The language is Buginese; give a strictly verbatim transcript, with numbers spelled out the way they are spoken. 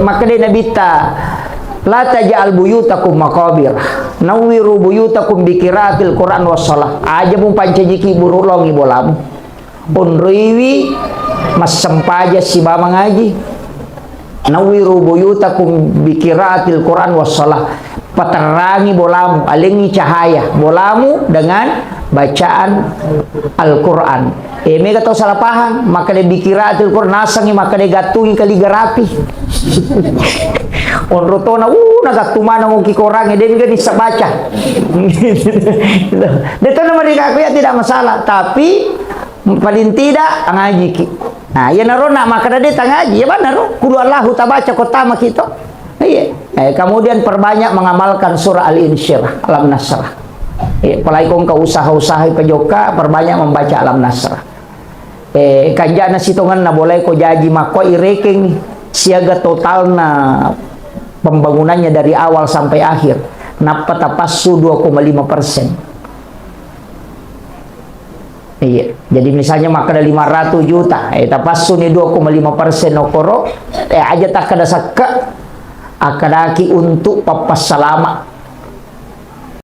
Makkeda Nabitta, "La taj'al buyutakum maqabir. Nawwiru buyutakum bi qiraatil Qur'an was shalah." Aja mupancajiki buru longi bolamu. Onroiwi massempaja sibawa mangaji. "Nawwiru buyutakum bi qiraatil Qur'an was shalah." Paterrangi bolamu, alengi cahaya bolamu dengan bacaan Al-Qur'an. Eh, mega tau salah paham, makkeda bi qiraatil Qur'an, nasengngi makkeda gattungi kaligrafi. Onro tona, uh, nagattu maneng oki korangnge, de' mega nissa baca. De' tona mereka aku ya tidak masalah, tapi paling tidak ngajiki. Nah, iya naro nak makkeda de' tangaji, ya benar, kulu Allahu tabaca ko tamaki to. Iya. Eh, kemudian perbanyak mengamalkan surah Al-Insyirah, Alam Nasrah. Eh, apalagi ko engka usaha-usaha pajokka, perbanyak membaca Alam Nasrah. Eh, kanjana sitongenna boleh ko jaji makko irekeng siaga totalna pembangunannya dari awal sampai akhir. Nappa tapassu dua koma lima persen. Iya. Jadi misalnya makkeda lima ratus juta, eh, tapassuni dua koma lima persen okoro, eh, aja takkeda sekka, akkadaki untuk pappassalama.